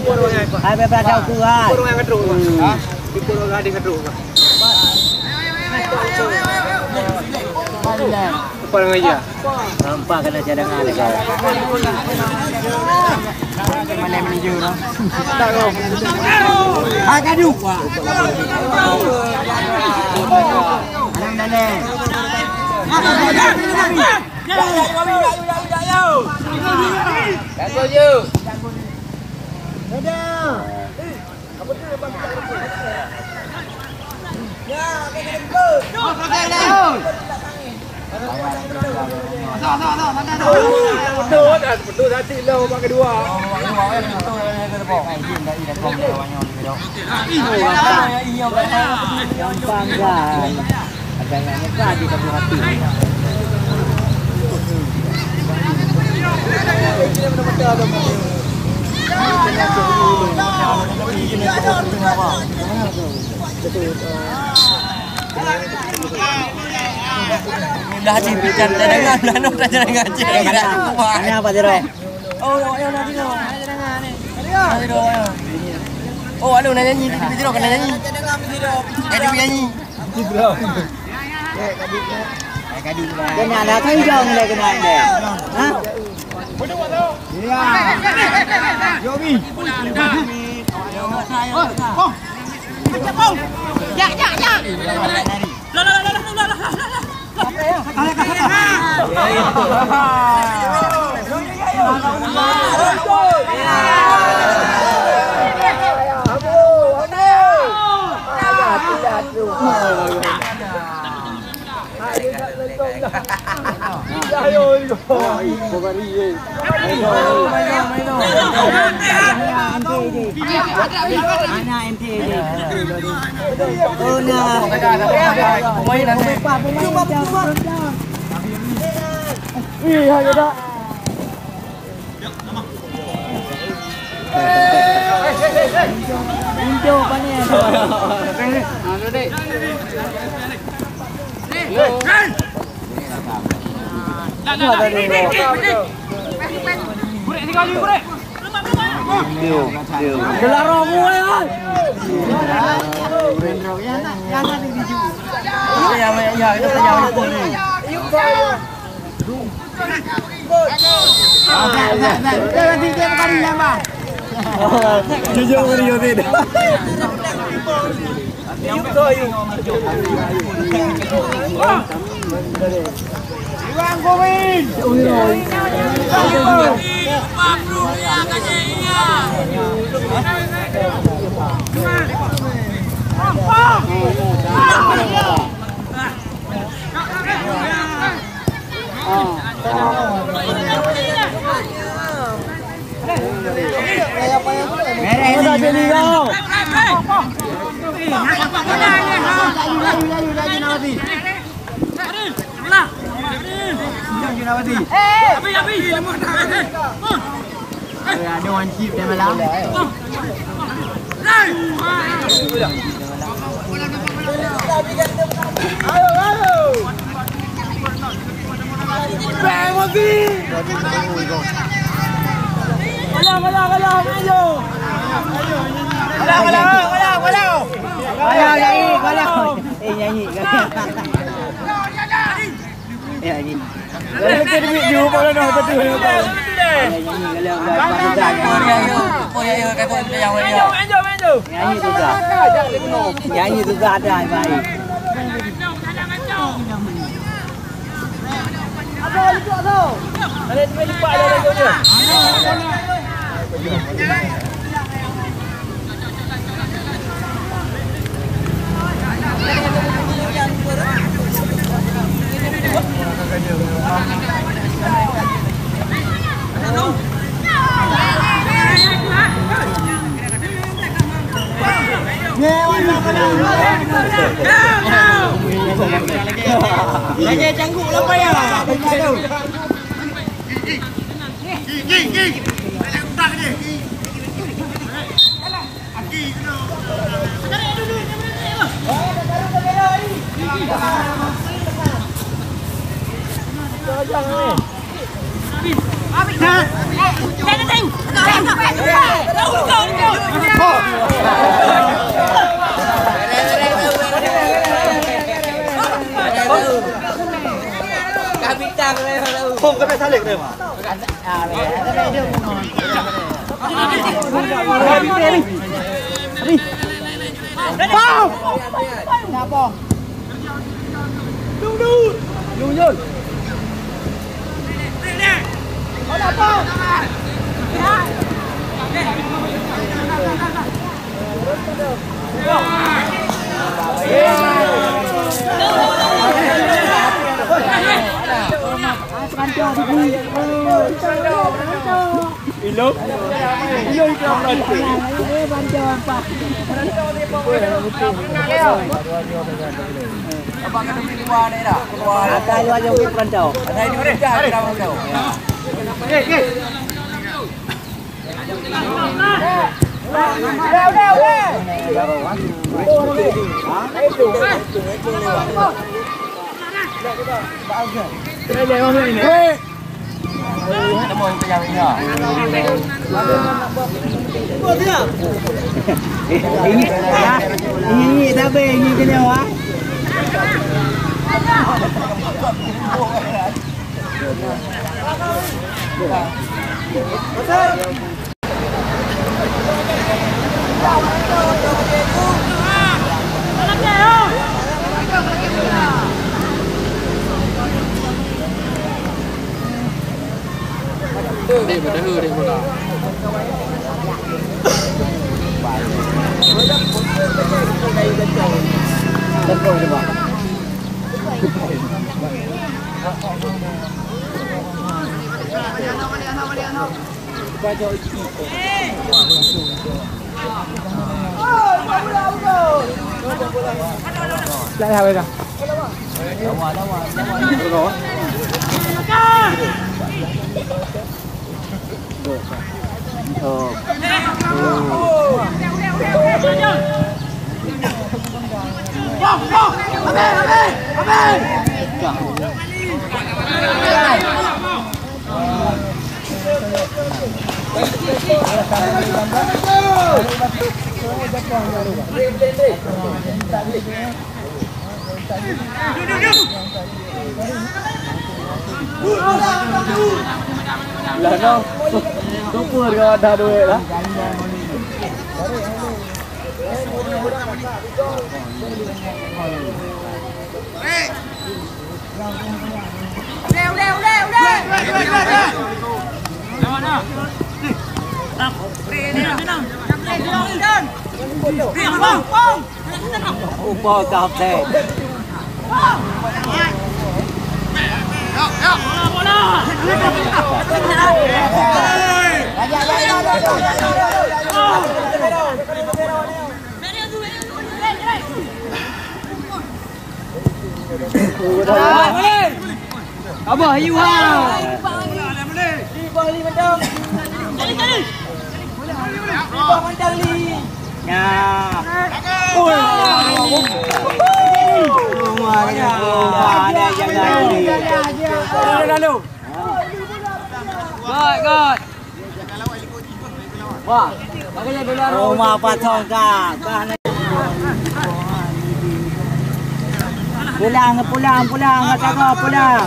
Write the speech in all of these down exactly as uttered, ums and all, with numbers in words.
Hai, bèk peurasa ukuran. Ukuran ngadroe, Pak. Ha? Ukuran hadis ngadroe, Pak. Kepala ngaji. Rampak kena cadangan lé kau. Malam ni je lah. Hai, kadu. Alang dalem. Bagus, Ju. Gampang kan. Agaknya nyeka di satu hati. Dah dipikan cadangan, dah cadangan cek. Hanya apa, Zero? Oh, ya, ya, nanti dong. Nanti dong, ya. Oh, aduh, nak nyanyi, di Zero kena nyanyi. Eh, dia nyanyi. Kena ada kan jong dia kena ada. Ha? Ya. Yobi. Oh. Jak, jak, jak. Lah, lah, lah. Mana M T A dia? Oh, nah. Ih, hai, dah. Pintu panas. Gelarong gue, oi. Ya, ya, ya, itu punya iPhone ni. Jujur, jujur, jujur. Ada wancit dia malam. Ayo, ayo, ayo, ayo. Eh, nyanyi. Ya, nyanyi. Kalau kita duit jumpa lah, dah betul. Ya, nyanyi. Kalau, kalau, kalau, kalau, nyanyi tu dah. Nyanyi tu dah ada, baik. Lagèe cangguek lam paya. Ini, ini, tapi ini kena, wah. Lah, no. Super dia ada duit lah. Upo kapten. Abah, you ha. Ya. Ui. Rumah dia. Ada jaga diri. Gol, gol. Wah, bagaimana bola? Rumah patong ka. Ka. Pulang, pulang, pulang, kata kau pulang.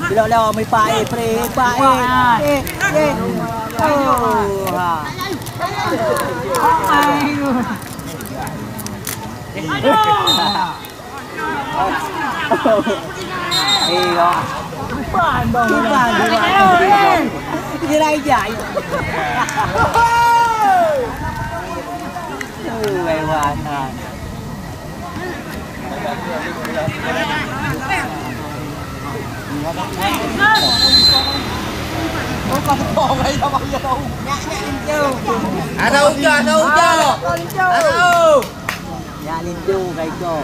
Lok, lok, meulipat, eh, pre, lipat, eh. Eh, eh. Oh, ha. Iya. Bukan, bukan. Dia dah ijak. Oh, hebat, ha. Ada udah, ada udah. Ada. Nyak linto ka iko.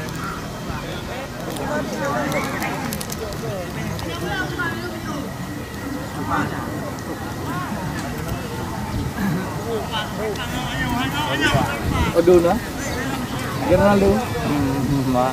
Aduh, nah. Ronaldo. Hmm, ma.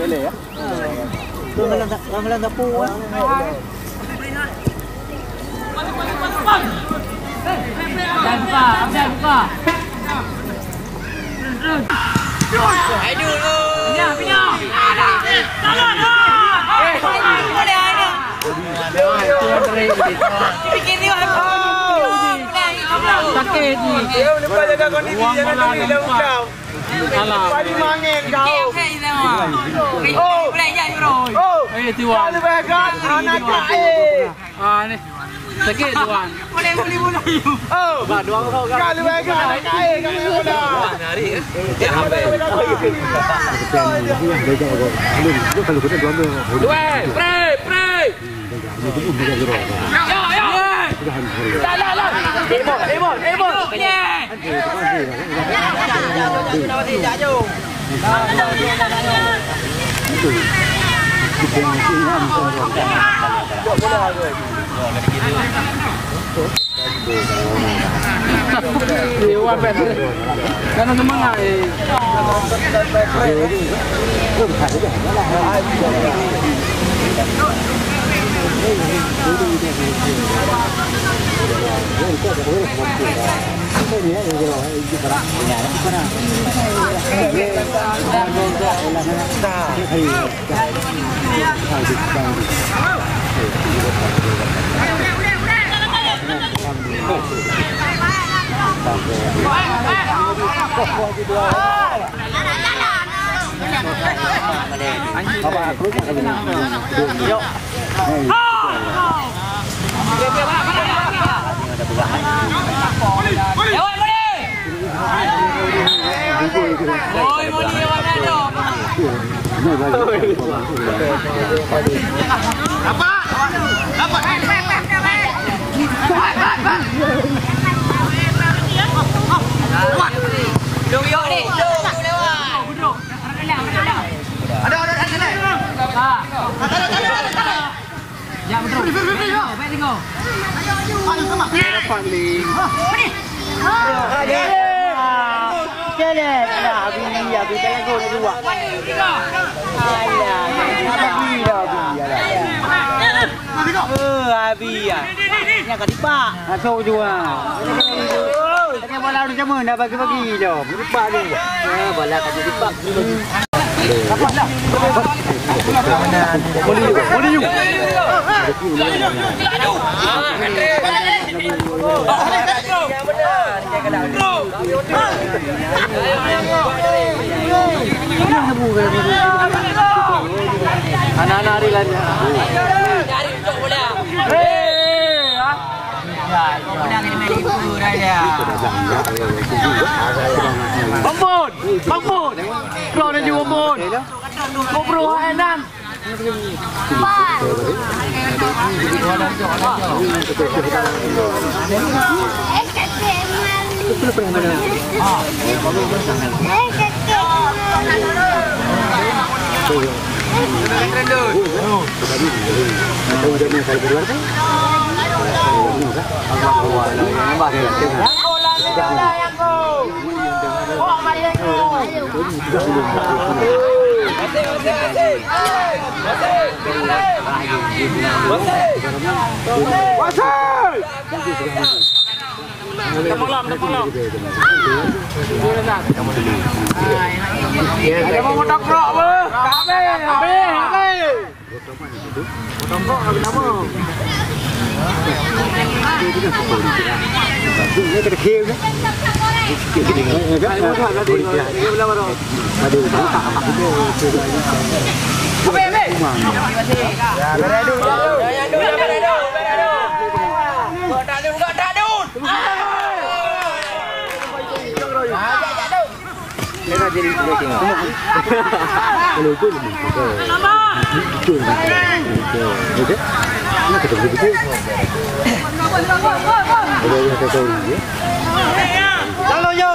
Boleh ya? Ramlan, Ramlan sapu, eh. Abdul buka, Abdul buka. Terus, terus. Ayo dulu. Pindah, pindah. Salah dah. Bikin dia. Sakit ni. Dia lupa jaga kondisi, jangan lupa. Alah. Paling mangin kau. Oh. Oh. Eh, Tuan. Kalau bagat, anak kak, eh. Ah, ni. Sakit, Tuan. Boleh, boleh, boleh. Oh. Kalau bagat, anak kak, eh, kami bola. Dua, pre, pre. Imon, Imon, Imon. Karena semangat, eh. Alah, abi, abi, tak lagu nak jawab. Alah, abi, alah. Eh, abi, ah. Nyan ka dipak. Masuk jua. Tengah bola tu sama, nak bagi-bagi dah. Dipak tu. Ya, bola ka dipak. Anak-anak hari lain. Bambon! Bambon! Bro, laju Bambon! Kau bro, hai nan! Ada mau motor kerok apa? Habis, habis, habis. Lalu, yo.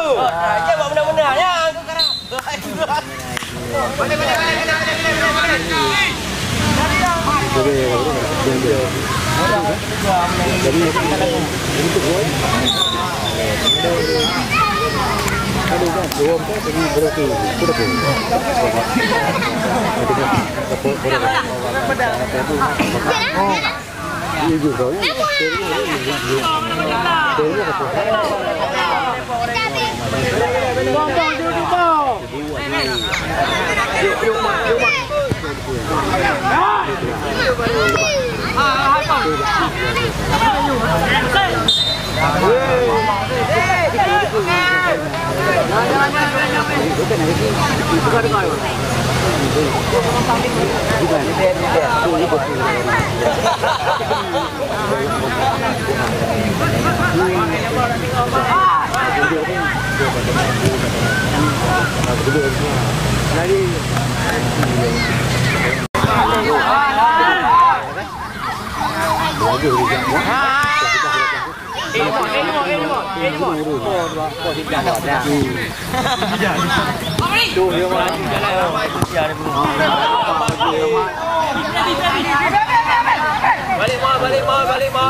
Balik, Ma, balik, Ma, balik, Ma.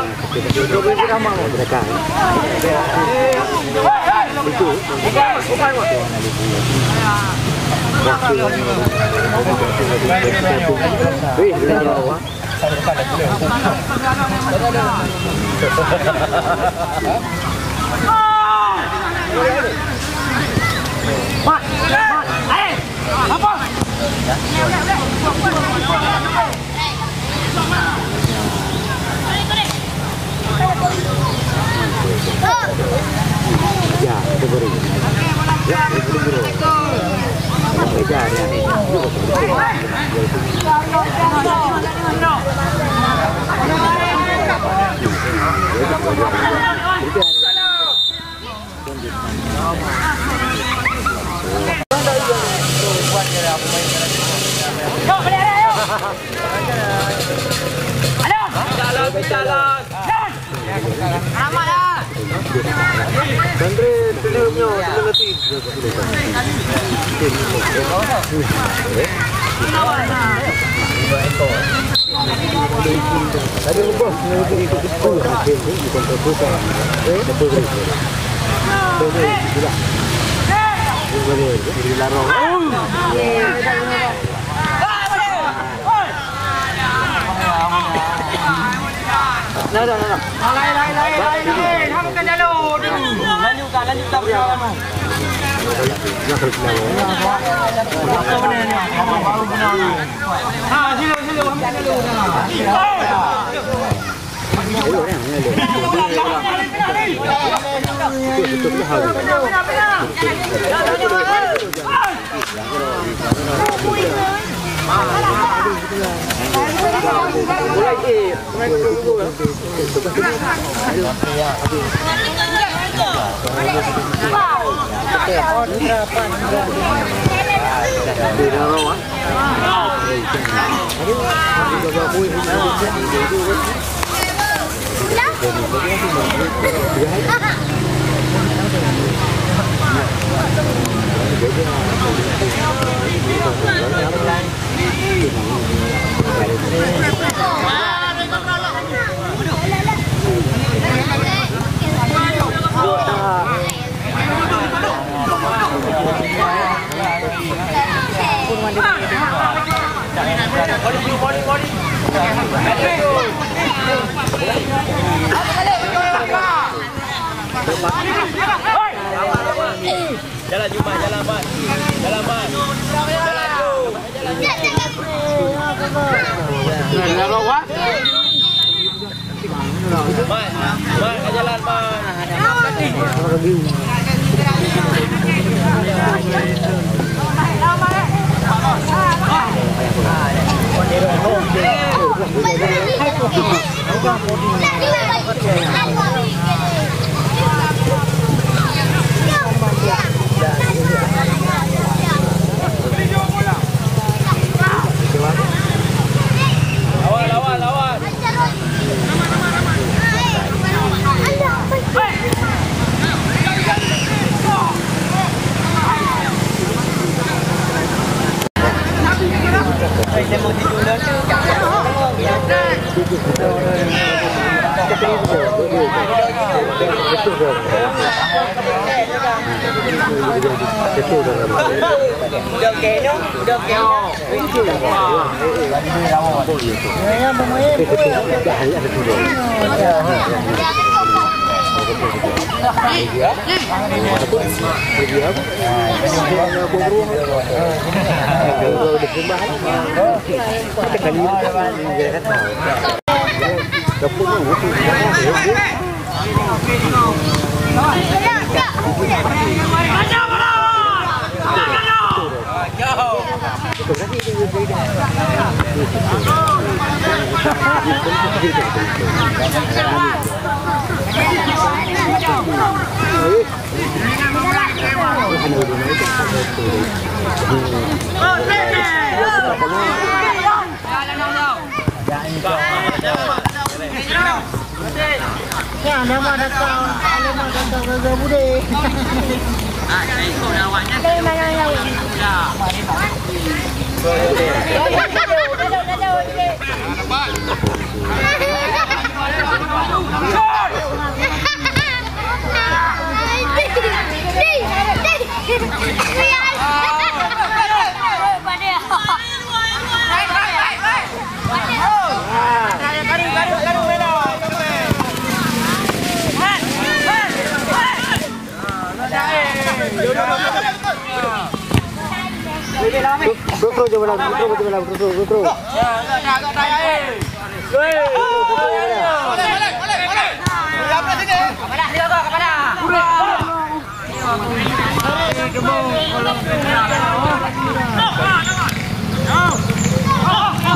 Jalan Jumat, jalan Mat. Jalan Mat. Jalan tu. Mat, Mat, jalan Mat. Lawan, lawan, lawan. Ya, nama datang, nama datang ke Bude. Terus, terus, terus.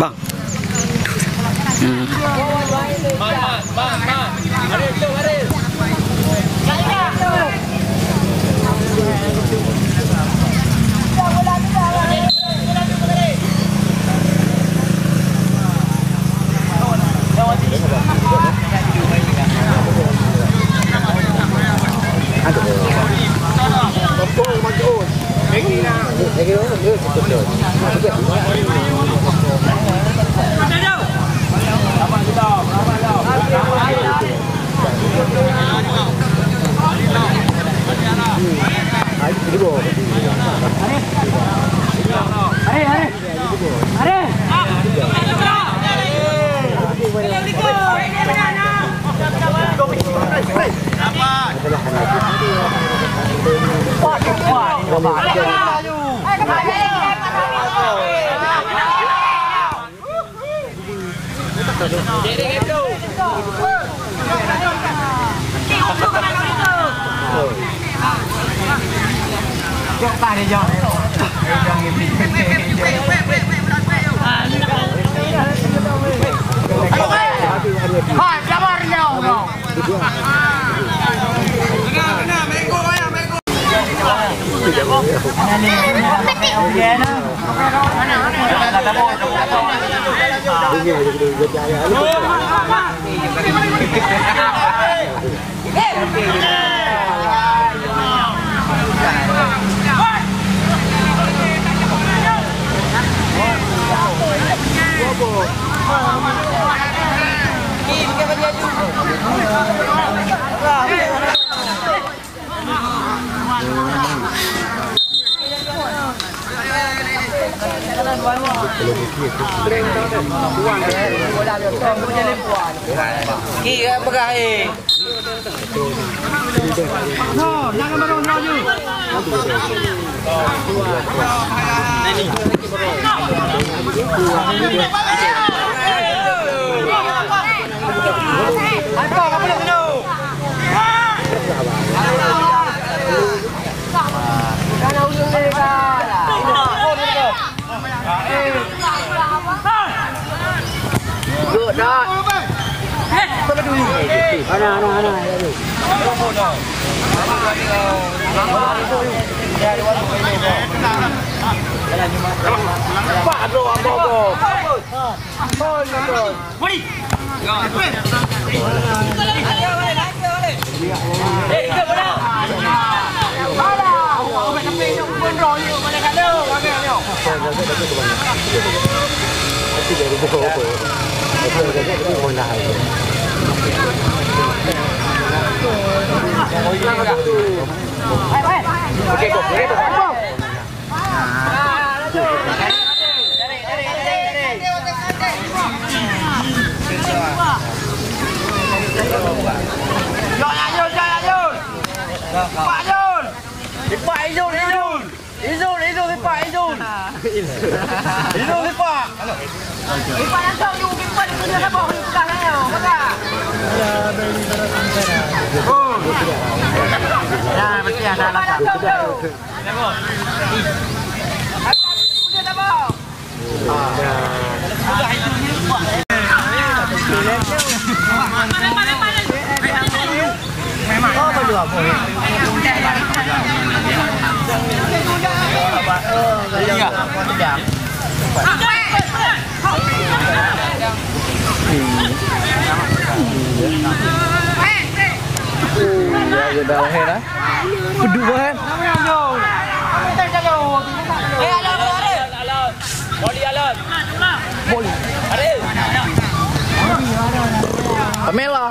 Bang. Hmm. Ki ka peugah, eh. Pak Yul, Pak Yul. Pak Yul, Yul. Izul, Izul, Ipak, Izul. Izul, Ipak. Ipak langsung, Ipak di dunia sabar, Ipak dah, Ipak. Oh. Ya, betul, ada Ipak langsung, Ipak. Dunia sabar. Ya, ya dah lahir dah. Pedu banget. Pamela.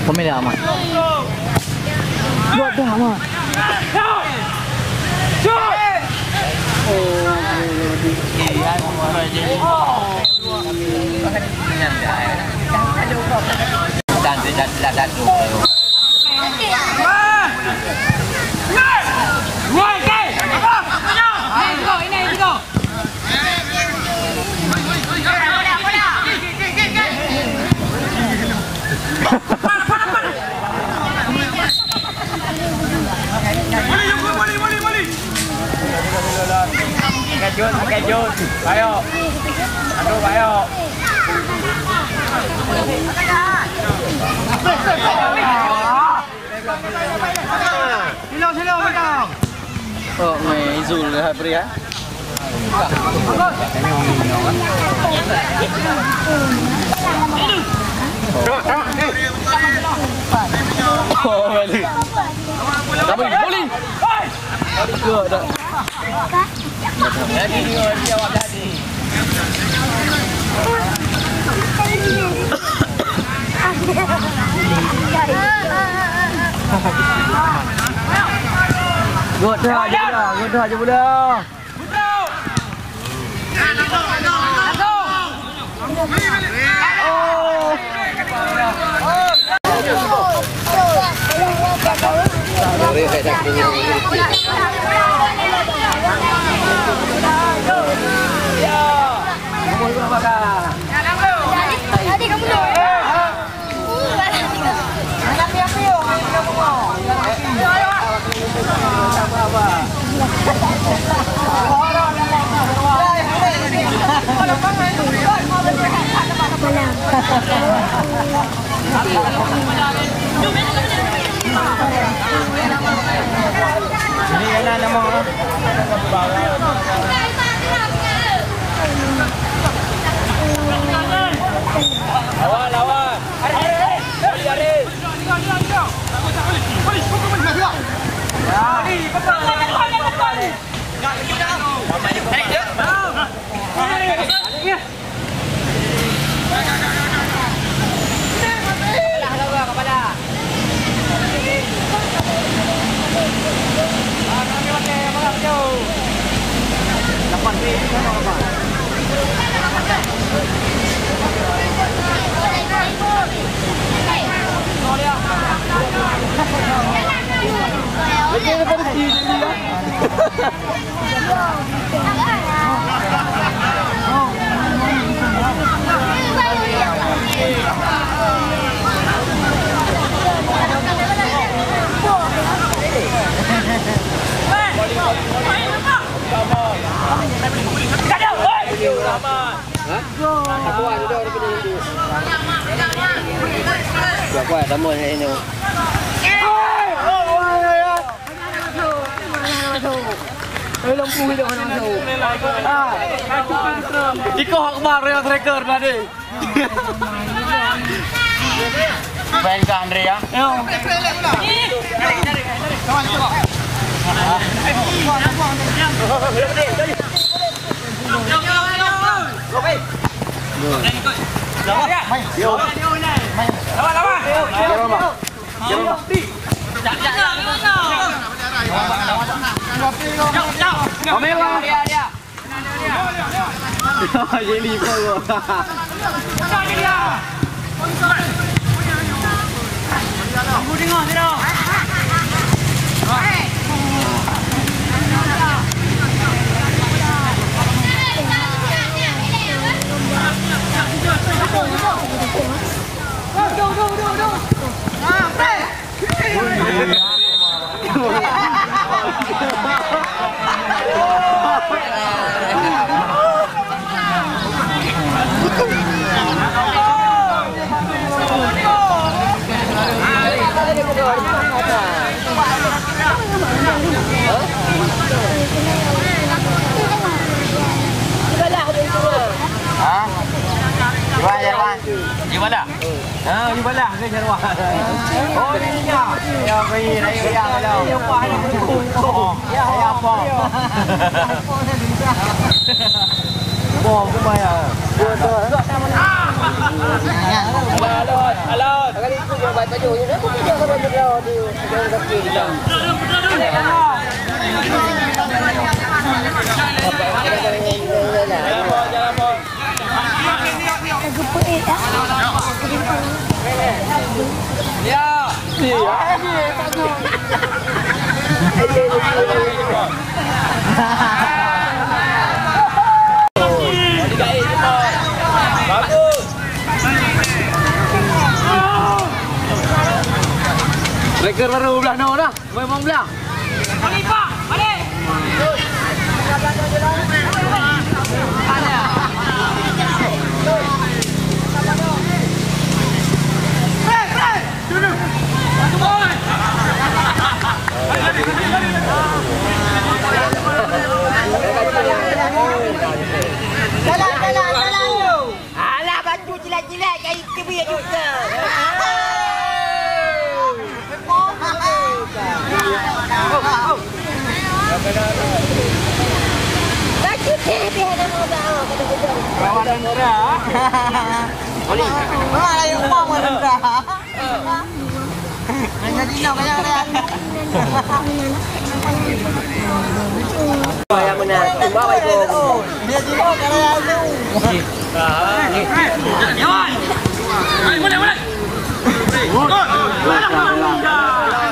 Pamela, Mat. Buat dah, Mat. Jun, pakai Jun. Bayo. Aduh, bayo. Silo, silo, silo. Oh, mai Izul dah beri, ya. Oh, balik. Kamu boleh. Balik ke dah. Jadi, dia awak jadi. Gok dah je pula, gok dah je pula. Lawan, lawan. Kuat-kuat, sama dengan ini. Ikoh Akbar yang striker tadi. Main kah Andre ya? Ya. Lawan, lawan. Jadi, Pak. Ha? Iwan, Iwan. Iwan dah? Ha, you balah ke Syarwan? Oh, ni dia. Ya, pergi, raya, raya, raya. Ya, apa? Bom, apa ya? Halo, halo, halo. Jalan, bos, jalan, bos. Ka geupeuék, ah. Striker baru belah noe dah. Memang belah.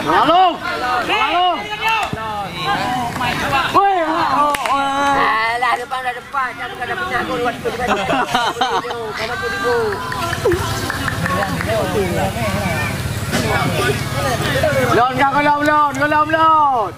Halo. Halo. Woi, oh, oh. Alah, depan dah depan. Jangan kada pernah gol waktu depan. Kada pun digol. Lon ka golom, lon, golom, lon.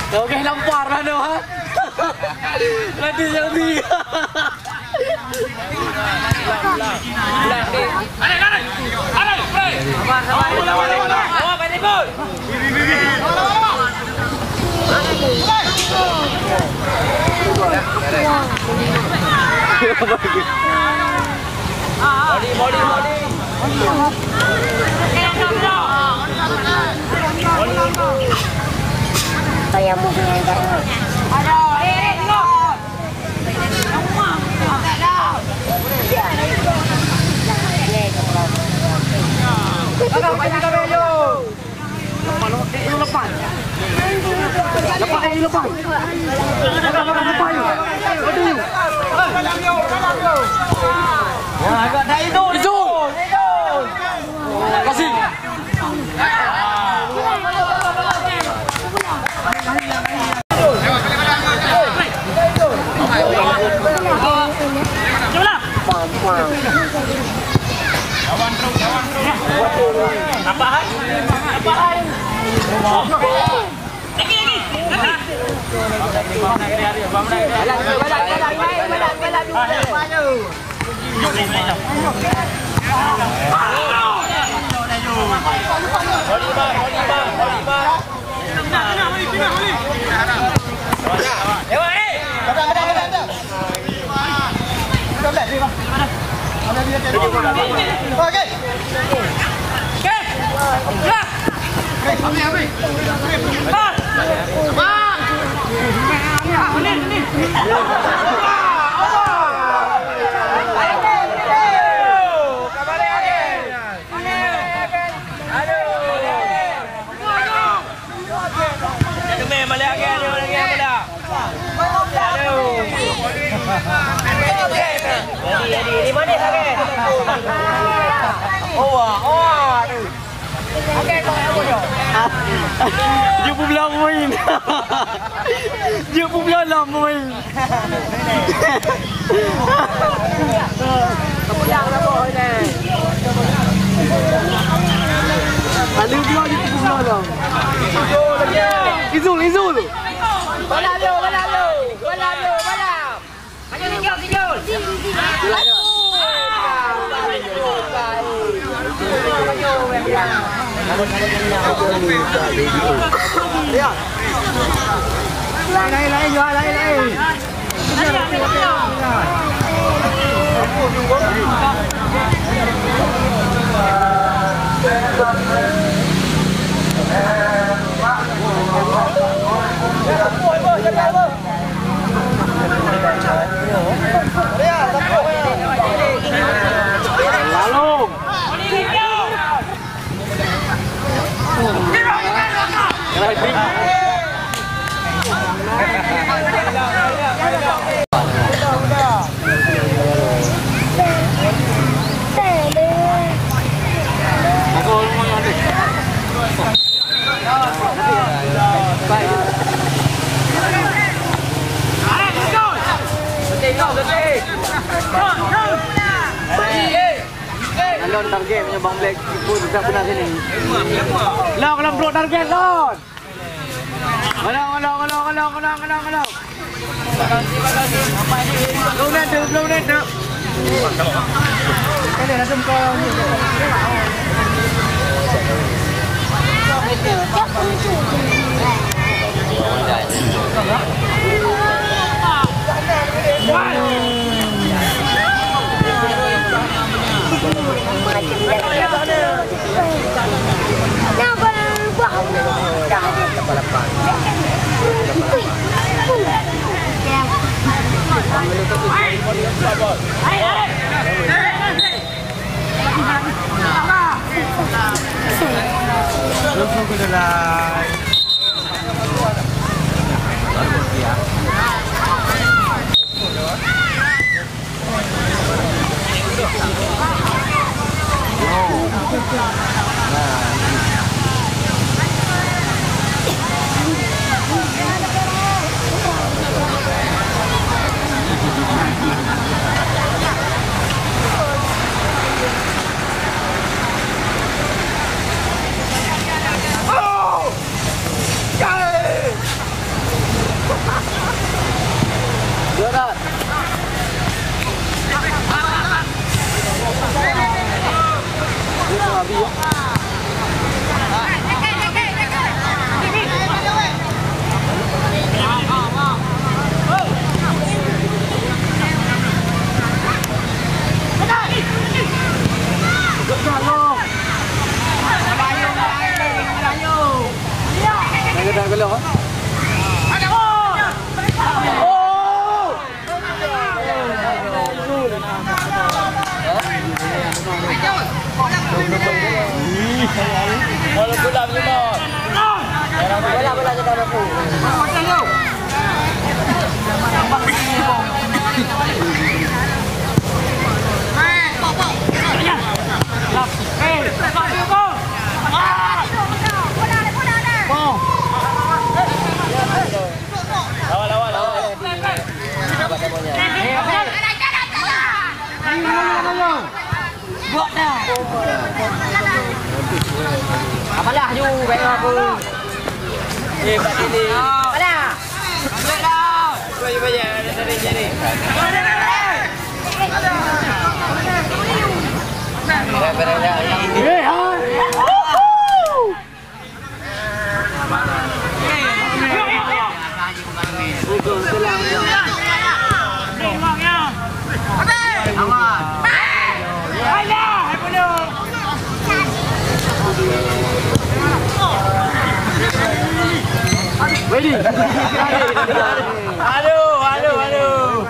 Oke, lampar lah tu, ha? Nanti yang ni. Izul! Kasih! Jeuet peubloe lom main. Jeuet peubloe lom main. Lalu dua di kubu sebelah. Izul, Izul. Bola lo, bola lo. Bola lo, bola. Maju, Izul, Izul. Lain, lain, lain, lain, lain. Lalu. Bang Black pun tetap benar sini. Long, long, bro, target, long. Long, long, long. Belum ada, belum ada. Apalah ju, baik apa? Eh, Pak Dili. Apalah? Ambil dah. Kau je bayar, ada sering jadi. Eh, hai. Aduh, aduh, aduh.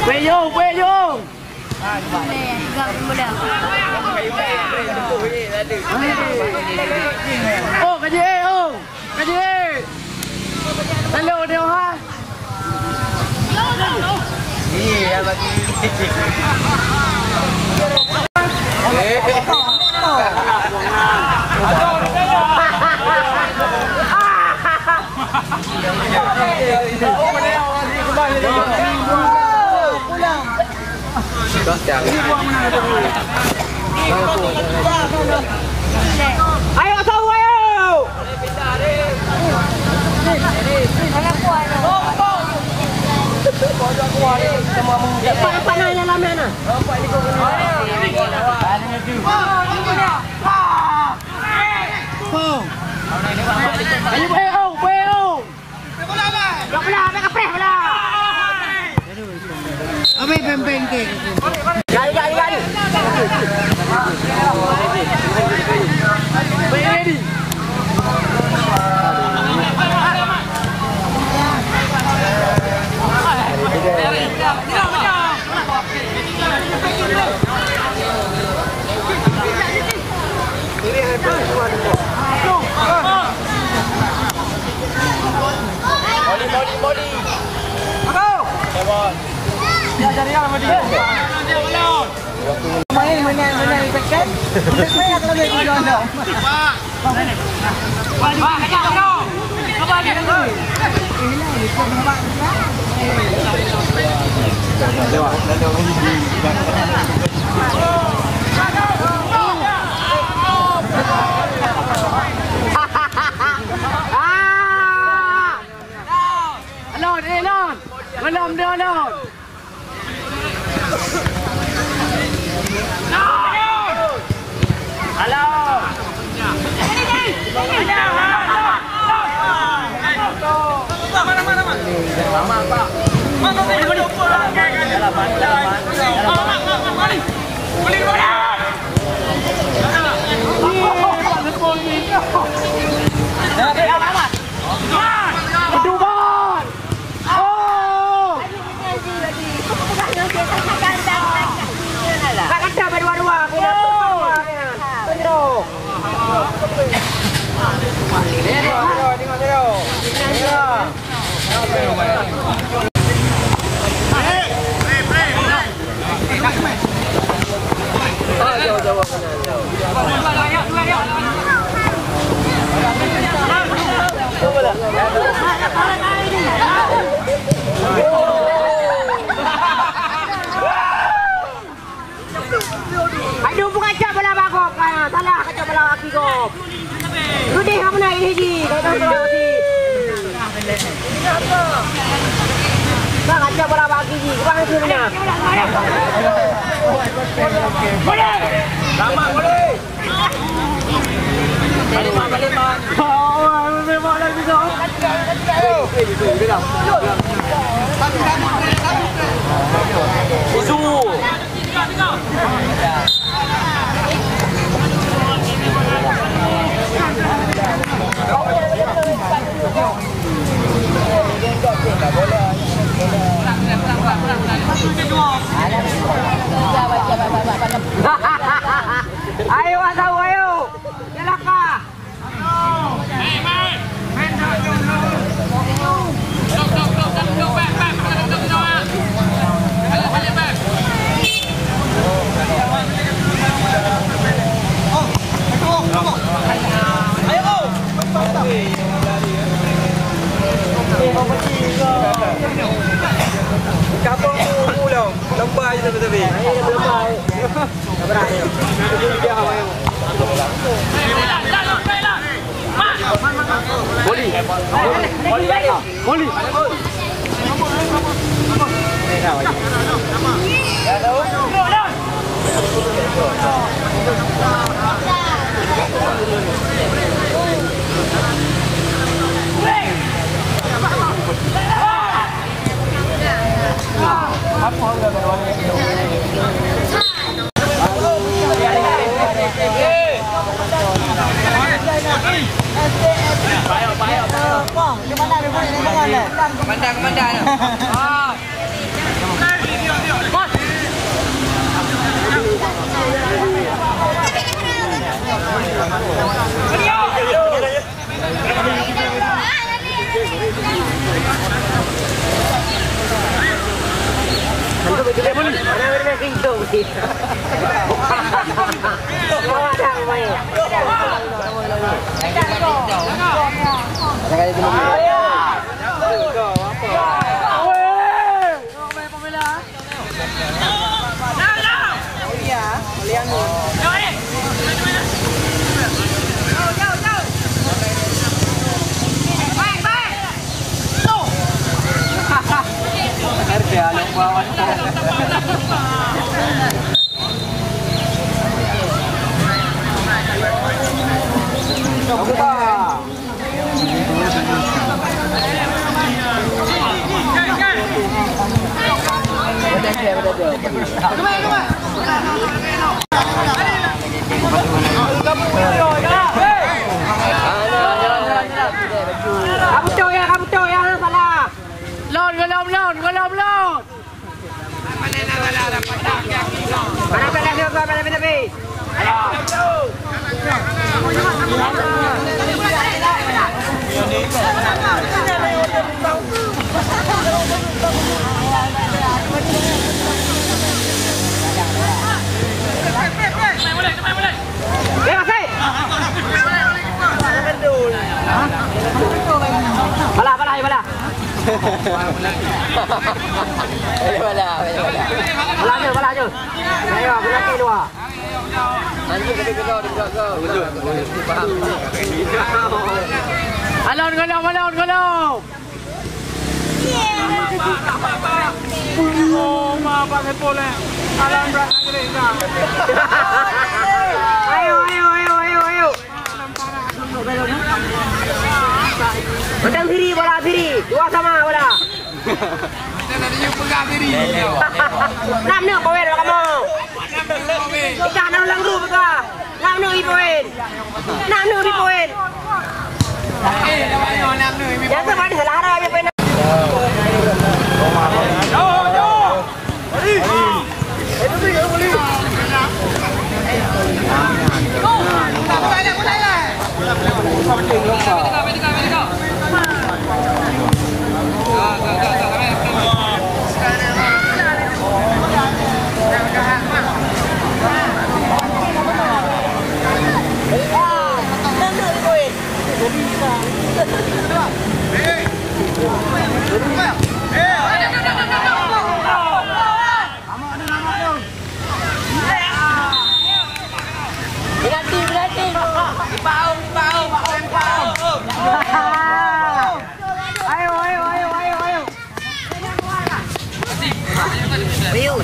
Puyong, puyong. Oh, kaji eh, oh. Kaji eh. Lalu dia ha. Iya, bagi. Ayo, tahu, ayo! Nampak, nampak, nampak, nampak. Ayo, ayo, ayo. Bola, bola, bola, bola. Abang peng-peng ke? Gari, gari, gari. Ready. Boli, boli, boli. Main, main, main, main, tekan. Main, kalau main, main. Alon, eh, Lon. Belum dia, Lon. Dubai! Oh! Bak gata berdua-dua, aku dah berdua. Tengok. Tengok, tengok, tengok. Aduh, bukan cak bola bagok, ah, salah kacak bola kaki kau. Rudi, kamu naik hiji, kau tahu bola kaki. Bang, kacak bola kaki ji, kurang ajar benar. Selamat, boleh. Balik, Mat, balik, Mat. Isu. Ayo, Asau, ayo. Silakan. Kapong tu ulang, lembai tu tapi. Boli. Boli. Komandan, komandan. Kabuto ya, kabuto ya, salah. Lon, golom, lon, golom, lon. Balah, balah, balah. Balah, balah. Balah je, balah je. Ayo, penalti dua. Alon, golom, alon, golom. Oh, ma, Pak Saiful, eh. Alon berat Inggris, dah. Ayo, ayo, ayo, ayo, ayo. Batang siri, bola siri. Dua sama bola. Nam neu poin bak kamoe. Kita na lam grup ka. Nam neu i poin. Nam neu i poin. Ya, tu pada salah arah dia poin. Penalti, penalti. Ayo, ayo, ayo, ayo, ayo. Ayo.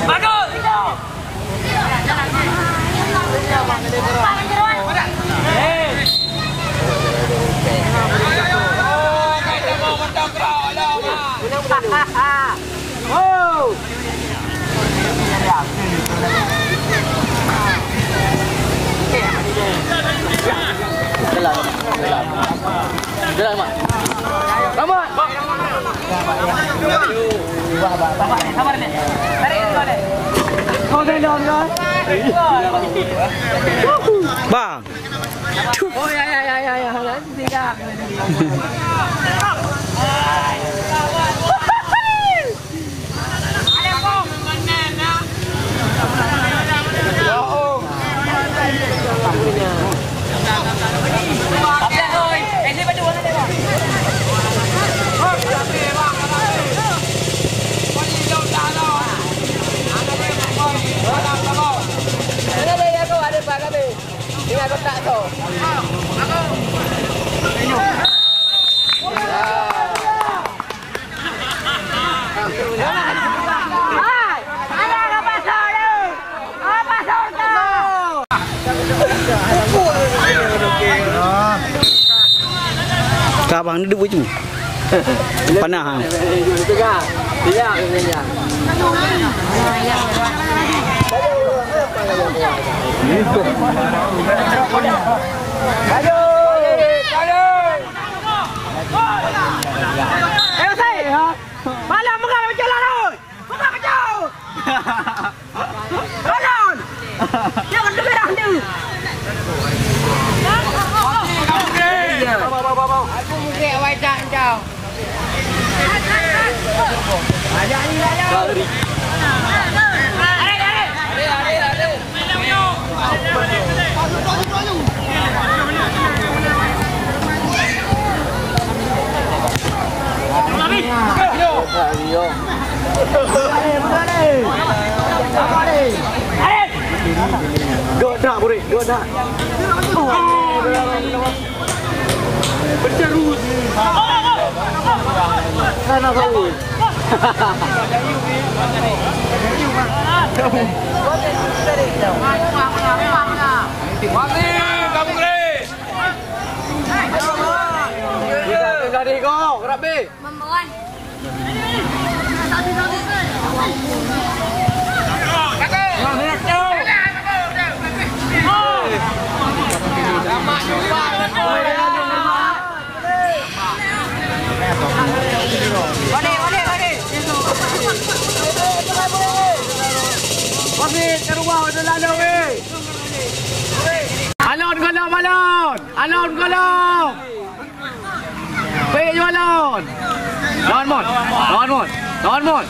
Bagus! Jalan, jalan. Jalan, Mak. Selamat. Bang. Oh, ya, ya, ya, ya, ya. Tinggal kotak tu. Hai, ada apa pasal tu? Apa pasal tu? Ka bang ni duduk baju. Panah, ha. Malam mengal macam laroi. Buka kacau. Balon! Jangan lebih dah tu. Aku mungkin awai tak kacau. Berterus. Sana bagus. Wani, kamu keren. Dari kau, rapi. Membuan. Wasit, ke rumah, udah lalu, weh. Alon golom, Alon! Alon golom! Pek ju Alon! Lawan Mon! Lawan Mon! Lawan Mon!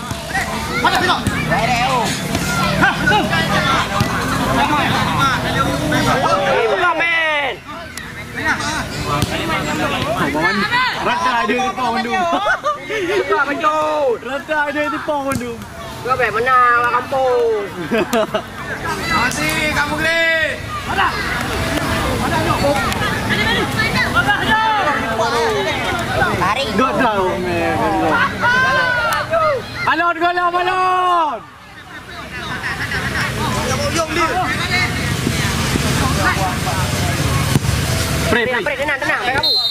Buka, men! Rata ada di pau mandum. Buka, men! Rata ada di pau mandum. Kau bèk menang lah kampung. Masih kamu gede. Tarik. Dot dah. Alon, golom, Alon. Pre, pre. Pre, tenang, tenang, baik kamu.